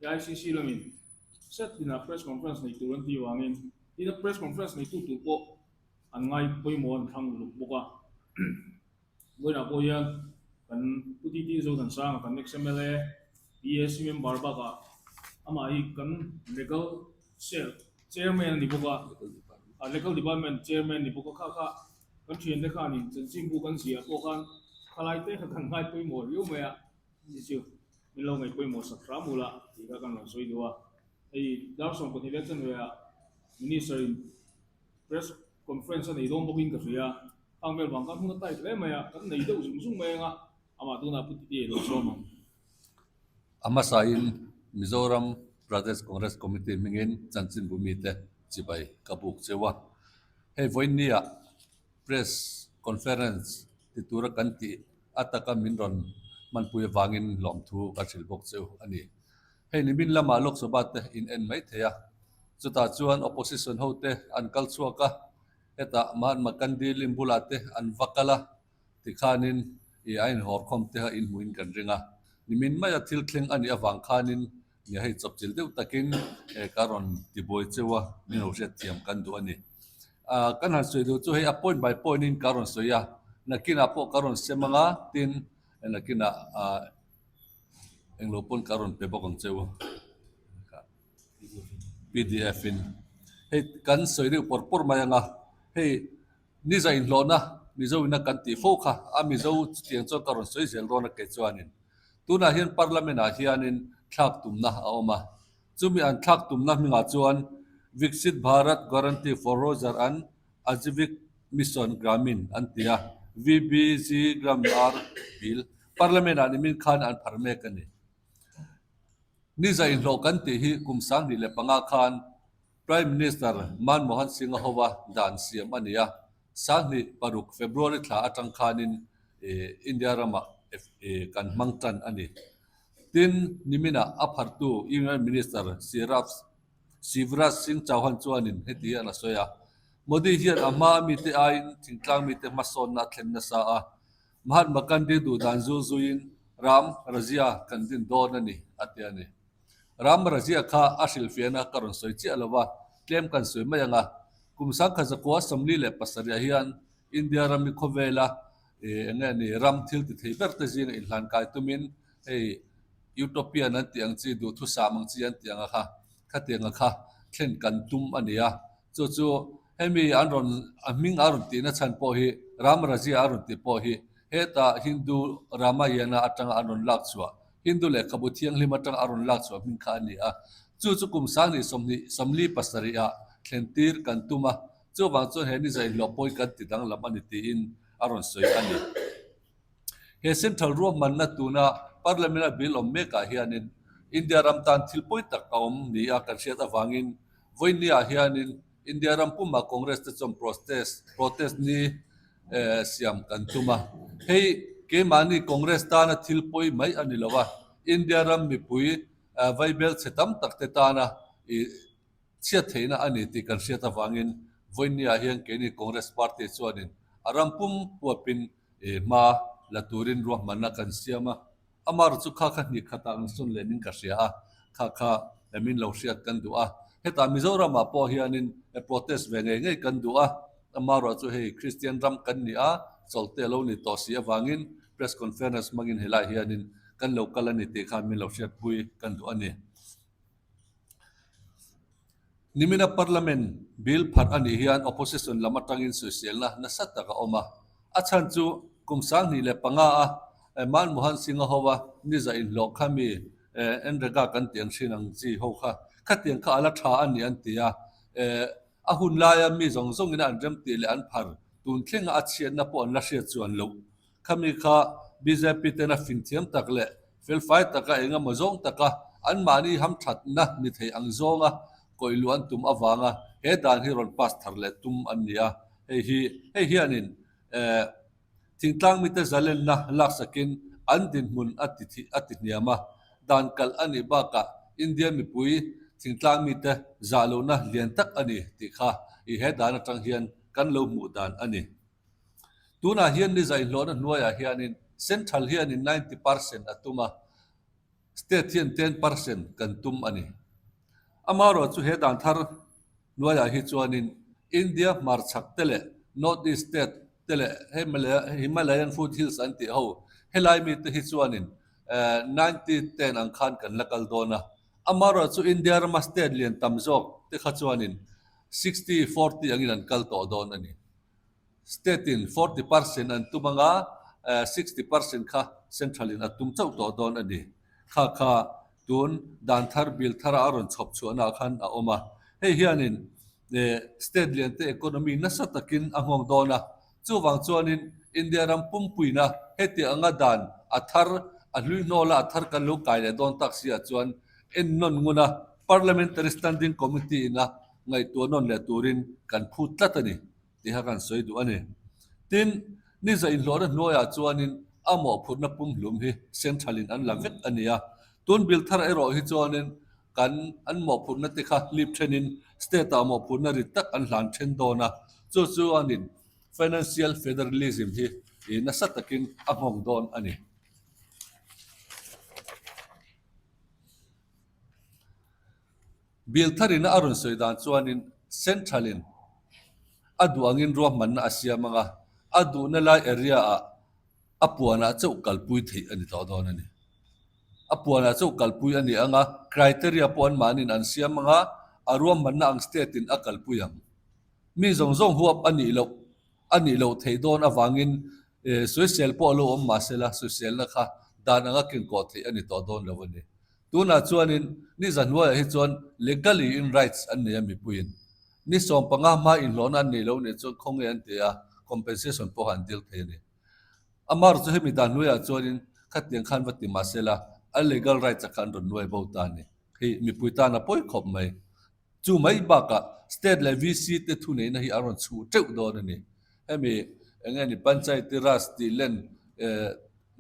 AICC lamin set tinah press conference nei tur an tih vangin tina press conference neitu tur pawh an ngai pawimawh an thlang uluk bawk a. Vawiinah pawh hian kan Pu TT Zothansanga kan ex mla PAC member bakah amah hi kan legal cell chairman a ni bawk a, legal department chairman a ni bawk a kha kha kan thiante khanin chanchinbu kan ziah pawh khan khalai te kha kan ngai pawimawh riau mai a. Ni chu min lo ngaih pawimawh sak hram ula tih kha kan rawn sawi duh a. Hei dar 12 leh chanve-ah Minister in Press Conference a nei dawn bawkin ka hria a, khang vel vang khan hun a tight hle mai a, kan nei deuh zung zung mai anga amah tunah Pu Titi a lo sawm ang. A hmasain Mizoram Pradesh Congress Committee hmingin chanchinbu mite chibai ka buk cheu a. Hei vawiinniah Press Conference ti tura kan tih a taka min rawn hmanpui avangin lawmthu ka hrilh bawk cheu a ni. Hei nimin lamah Lok Sabha te in en mai thei a, chutah chuan opposition ho te an kal chhuak a, hetah Mahatma Gandhi lim bulah te an va kal a, tikhanin i a inhawrkhawm te kha inhmuhin kan ring a. Nimin maia thil thleng a nih avang khanin Nia hei chawpchilh deuh takin ka rawn tibuai cheu a, min lo hriatthiam kan duh a ni. Kan han sawi duh chu hei a point by point in ka rawn sawi a, nakinah pawh ka rawn sem anga tin nakinah englo pawn ka rawn pe bawk ang cheu a, pdf in. Hei kan sawi deuh pawr pawr mai anga hei ni za inhlawhna Mizo ina kan tih fo kha a Mizo chutiang chuan ka rawn sawi zel dawn a kei chuanin. Tunah hian Parliament ah hianin thlak tumna a awm a, chumi an thlak tumna hmingah chuan Viksit Bharat Guarantee for Rozgar and Ajeevik Mission Gramin an ti a, VBG Gram R Bill Parliament ah nimin khan an phar mek a ni. Ni za inhlawh kan tih hi kum 2005 khan Prime Minister Manmohan Singh-a hova dan siam a ni a, 2006 February thla atang khanin India ramah kan hmang tan a ni. Tin, niminah a phartu Union Minister Shivraj Singh Chauhan chuanin heti hian a sawi a, Modi hian a hmaa mite aiin thingtlang mite hmasawnna a thlen nasa a, Mahatma Gandhi duhdan zul zuiin Ram Rajya kan din dawn a ni, a ti a ni. Ram Rajya kha a hrilhfiahna ka rawn sawi chiah lo va, tlem kan sawi mai ang a. Kum 1977 hian India rami khawvela eng nge ni ram thil ti thei ber te zinga inhlan kai tumin hei Utopian an tih ang chi, duhthusam ang chi an tih ang a kha, khatiang a kha thlen kan tum a ni a. Chu chu hemi an rawn a hming a rawn tihna chhan pawh hi Ram Rajya a rawn tih pawh hi heta Hindu Ramayana atanga an rawn lak chhuah Hindu lehkhabu thianghlim atanga a rawn lak chhuah hming kha a ni a. Chu chu kum 20 27 ah thlen tir kan tum a, chuvang chuan he ni zaihhlawh pawi kan ti danglam a ni tiin a rawn sawi a ni. He Central ruahmanna tuna Parliament-a bill awm mekah hianin India ram tan thil pawi tak a awm nia kan hriat avangin vawinia hianin India ram pumah Congress te chuan protest protest ni siam kan tum a. Hei keimahni Congress tana thil pawi mai a ni lo a, India ram mipui vaibel chhe tam tak te tana i chhiat theihna a ni tih kan hriat avangin vawinia hian keini Congress party chuanin a ram pum huapin hma la turin ruahmanna kan siam a. Amar chu kha kha hnih khatah ang sawn lenin ka hria a, kha kha min lo hriat kan duh a. Hetah Mizoramah pawh hianin protest ve ngei ngei kan duh a, amarawh chu hei Kristian ram kan ni a, chawlhte a lo ni tawh si avangin press conference hmangin helaiah hianin kan lo kal a ni tih kha min lo hriatpui kan duh a ni. Nimina Parliament bill pharh a nih hian opposition lam atangin sawiselna nasa tak a awm a. A chhan chu kum 2005 a Manmohan Singh-a hova niza inhlawh kha mi NREGA kan tih ang hrin ang chi ho kha khatiang kha a la tha a ni an ti a. A hun laia mi zawng zawngin an remtih leh an phar tun thlenga a chhiatna pawh an la hriat chuan loh. Khami kha bjp tena finthiam tak leh felfai taka eng emaw zawng taka anmahni hamthatna ni thei ang zawnga kawih luh an tum avanga he dan hi rawn pass thar leh tum an ni a. Hei hi hei hianin eh thingtlang mite zalenna laksakin an dinhmun a ti thih a ti hniam a. Dan kalh a nih bakah India mipui thingtlang mite zah lohna lian tak a ni tih kha i he dan atang hian kan lo hmuh dan a ni. Tunah hian ni zaihhlawhna hnuaiah hianin Central hianin 90 percent a tum a. State hian 10% kan tum a ni. Amaherawh chu he dan thar hnuaiah hi chuanin India hmarchhak te leh North East state te leh Himalayan foot hills an tih ho helai mite hi chuanin 90 ten ang khan kan la kal dawn a. Amaherawh chu India rama state lian tam zawk te kha chuanin 60, 40 angin an kal tawh dawn a ni. State in 40 percent an tum anga 60 percent kha Central in a tum chauh tawh dawn a ni. Kha kha tun dan thar bill thara a rawn chhawp chhuahna ah khan a awm a. Hei hianin state lian te economy nasa takin a nghawng dawn a. Chuvang chuanin India ram pumpuina heti anga dan a thar a hlui hnawla a thar kan lo kai leh dawn tak si ah chuan ennawn nguna Parliamentary Standing Committee ina ngaihtuah nawn leh turin kan phut tlat a ni tiha kan sawi duh a ni. Tin, ni za inhlawhna hnuaiah chuanin a mawhphurhna pumhlum hi Central-in an la vek a ni a. Tun bil thar erawh hi chuanin kan an mawhphurhna te kha hlip thenin State-ah mawhphurhna rit tak an hlan then dawn a, chu chuanin Financial Federalism hi nasa takin a nghawng dawn a ni. Bill tharina a rawn sawi dan chuanin Central-in a duh angin ruahmanna a siam ang a, a duhna lai area-ah a puanah chauh kalpui theih a ni tawh dawn a ni. A puanah chauh kalpui a ni ang a, criteria pawh anmahniin an siam ang a, a ruahmanna ang state-in a kalpui ang. Mi zawng zawng huap a nih loh a nih loh theih dawn avangin sawisel pawh a lo awm mahsela sawiselna kha dan anga kenkawh theih a ni tawh dawn lo a ni. Tunah chuanin ni zahnuaiah hi chuan legally in rights an nei a mipuiin. Ni 15 hma inhlawhna an nei lo nih chuan khawnge an ti a, compensation pawh an dil thei a ni. Amar chu hemi dan hnuaiah chuanin khatiang khan va ti mahsela a legal rights a kha an rawn nuai bo ta a ni. Hei mipui tan a pawi khawp mai. Chu mai bakah State leh VC te thuneihna hi an rawn chhuh teuh dawn a ni. Hemi eng nge ni Panchayati Raj tih len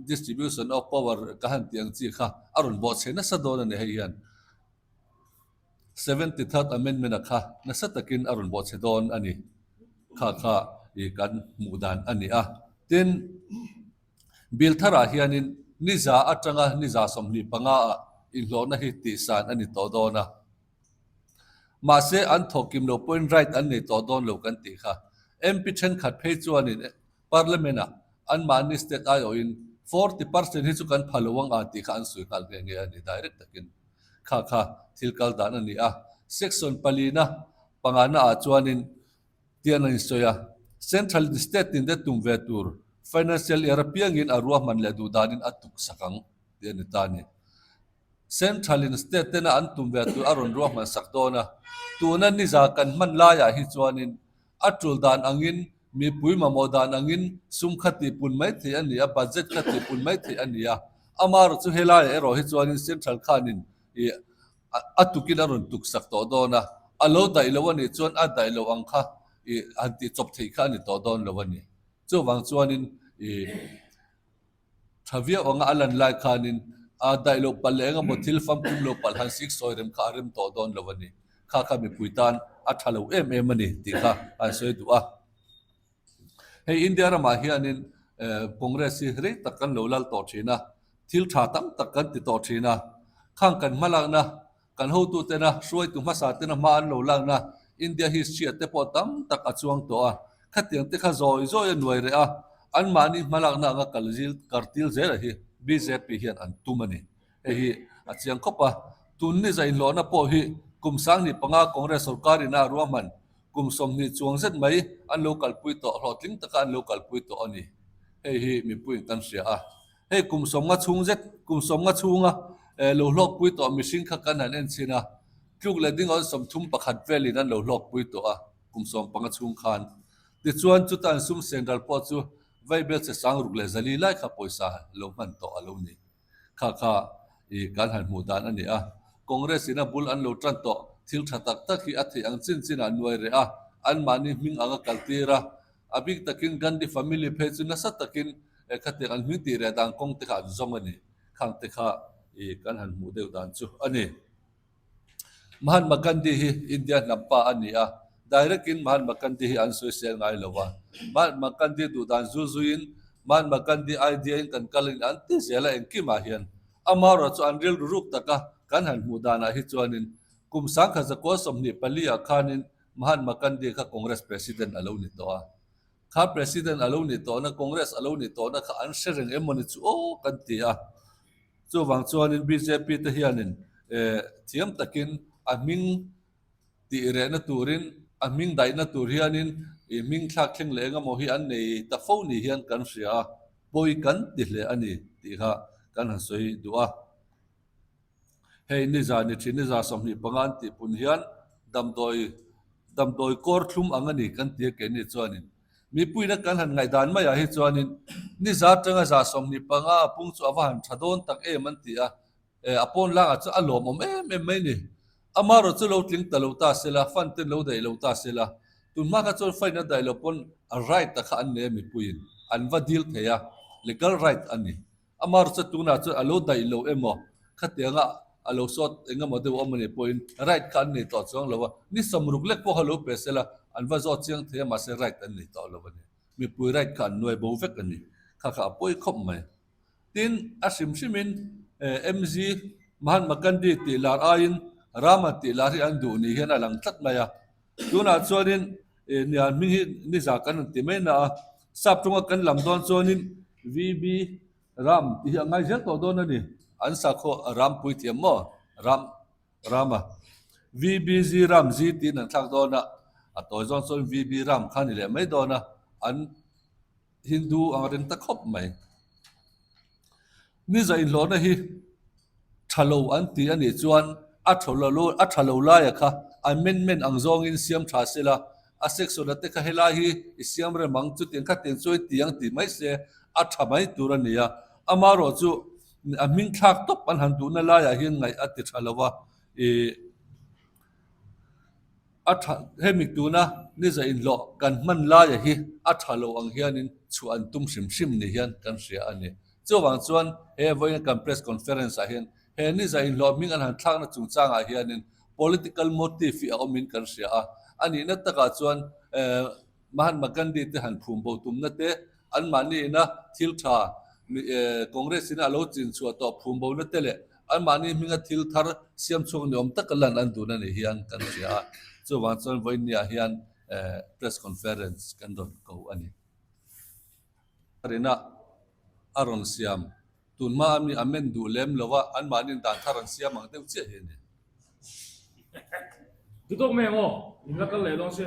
distribution of power ka han tih ang chi kha a rawn bawhchhe nasa dawn a ni hei hian 73rd amendment a kha nasa takin a rawn bawhchhe dawn a ni. Kha kha i kan hmuh dan a ni a. Tin, bill tharah hianin ni za atanga ni za 25 ah inhlawhna hi tihsan a ni tawh dawn a. Mahse, an thawk kim lo pawhin right an nei tawh dawn lo kan tih kha. MP thenkhat phei chuanin Parliament-ah anmahni state aiawhin 40 percent hi chu kan pha lo ang a tih kha an sawi nghal nghe nghe a ni direct takin. Kha kha thil kal dan a ni a. Section palina pangana ah chuanin tian a insawi a, Central in state tin te tum ve tur financial year apiangin a ruahman leh duh danin a tuksak ang tih a ni ta a ni. Central in state tena an tum ve tur a rawn ruahman sak dawn a, tuna niza kan hman laiah hi chuanin a tul dan angin mipui mamawh dan angin sum kha tihpun mai theih a ni a, budget kha tihpun mai theih a ni a. Amaherawh chu helaiah erawh hi chuanin Central khanin ih a tukin a rawn tuk sak tawh dawn a, a lo daih lo a nih chuan a daih loh ang kha ih han tihchawp theih kha a ni tawh dawn lo a ni. Chuvang chuanin ih. Tha viau anga a lan lai khanin a daih loh palh leh engemaw thil famkim lo palh han sik sawi rem kha a rem tawh dawn lo a ni. Kha kha mipui tan a tha lo em em a ni tih kha an sawi duh a. Hei India ramah hianin Congress hi rei tak kan lo lal tawh thin a, thil tha tam tak kan ti tawh thin a. Khang kan hmalakna Kan hotutena hruaitu hmasa tena hma an lo lakna India history ah te pawh tam tak a chuang tawh a, khatiang te kha zawi zawi a nuai reh a, anmahni hmalakna anga kal zil kartil zel a hi bjp hian an tum a ni. Hei hi a chiang khawp a, tun ni za inhlawhna pawh hi kum 15 Congress sorkar ina a ruahman kum 20 chuang zet mai an lo kalpui tawh hlawhtling taka an lo kalpui tawh a ni. Hei hi mipuiin kan hria a. Hei kum 50 chhung zet, kum 50 chhunga lo hlawkpui tawh mihring kha kan han en chhin a, tluk leh ding awn 31 velin an lo hlawkpui tawh a, kum 15 chhung khan. Tichuan, chuta an sum sen ral pawh chu Vaibel che 6400 lai kha pawisa lo hman tawh a lo ni. Kha kha i kan han hmuh dan a ni a. Congress in a bul an lo tan tawh thil tha tak tak hi a theih ang chin chinah nuai reh a, anmahni hming anga kaltir a, A bik takin Gandhi family phei chu nasa takin khatiang an hming tih reh dan kawng te kha an zawng a ni. Khang te kha i kan han hmuh deuh dan chu a ni. Mahatma Gandhi hi India hnam pa a ni a, direct in Mahatma Gandhi hi an sawisel ngai lo a. Mahatma Gandhi duh dan zul zuiin Mahatma Gandhi idea in kan kal in an ti zel a engkimah hian. Amaherawh chu an rilru ruk taka kan han hmuh danah hi chuanin kum sangkhat zakua 24 ah khanin Mahatma Gandhi kha Congress President a lo ni tawh a. Kha President a lo nih tawhna, Congress a lo nih tawhna kha an hre reng em mawni chu aw kan ti a. Chuvang chuanin bjp te hianin thiam takin a hming tih rehna turin, a hming daihna tur hianin i hming thlak thleng leh engemaw hi an nei ta fo ni hian kan hria a, pawi kan ti hle a ni tih kha kan han sawi duh a. Hei niza ni thin niza 25 an tih pun hian damdawi damdawi kawr thlum ang a ni kan ti a keini chuanin mipuina kan han ngaihdan maiah hi chuanin niza atanga za 25 a pung chu a va han tha dawn tak em an ti a, a pawn langah chuan a lawmawm em em mai ni. Amaherawh chu lo tling ta lo ta sela, fund ten lo daih lo ta sela, tunhma kha chuan fund a daih lo pawn a right a kha an nei a mipuiin an va dil thei a, legal right a ni. Amaherawh chu tunah chuan a lo daih lo emaw, khatianga a lo sawt eng emaw deuh awm a nih pawhin right kha an nei tawh chuang lo a, ni 60 lek pawh kha lo pe sela an va zawt chiang thei a mahse right an nei tawh lo a ni. Mipui right kha an nuai bo vek a ni. Kha kha a pawi khawp mai. Tin, a hrim hrimin MG Mahatma Gandhi tih lar aiin Rama tih lar hi an duh ni hian a lang tlat mai a. Tunah chuanin nia hming hi niza kan rawn ti mai na a, sap tawnga kan lam dawn chuanin VB Ram tih hi a ngai zel tawh dawn a ni. An sakhaw Ram pui thiam maw? Ram, Rama. VBZ Ram Z tiin an thlak dawn a, a tawi zawng chuan VB Ram kha a ni leh mai dawn a, an Hindu ang reng ta khawp mai. Niza inhlawhna hi tha lo an ti a nih chuan a tha lo a tha lo laia kha amendment ang zawngin siam tha se la, a section a te kha helai hi i siam rem ang chutiang khatiang chu i ti ang tih mai se a tha mai tur a ni a. Amaherawh chu a hming thlak tawp an han duhna laiah hian ngaih a ti tha lo a, ih. A tha, hemi tuna niza inhlawh kan hman laia hi a tha lo ang hianin chhuah an tum hrim hrim ni hian kan hria a ni. Chuvang chuan he vawiin kan press conference ah hian he niza inhlawh hming an han thlakna chungchangah hianin political motive hi a awmin kan hria a. A nihna takah chuan Mahatma Gandhi te han phum bo tumna te, anmahni ina thil tha Congress ina a lo chin chhuah tawh phum bona te leh anmahni hminga thil thar siam chhuak ni awm taka lan an dun a nih hian kan hria a. Chuvang chuan vawiinniah hian press conference kan rawn ko a ni. Rina a rawn siam tunhma a mi a men duh lem lo a, anmahniin dan thar an siam ang deuh chiah hi a ni. Dutawk mai ang aw, in la kal leh dawn se.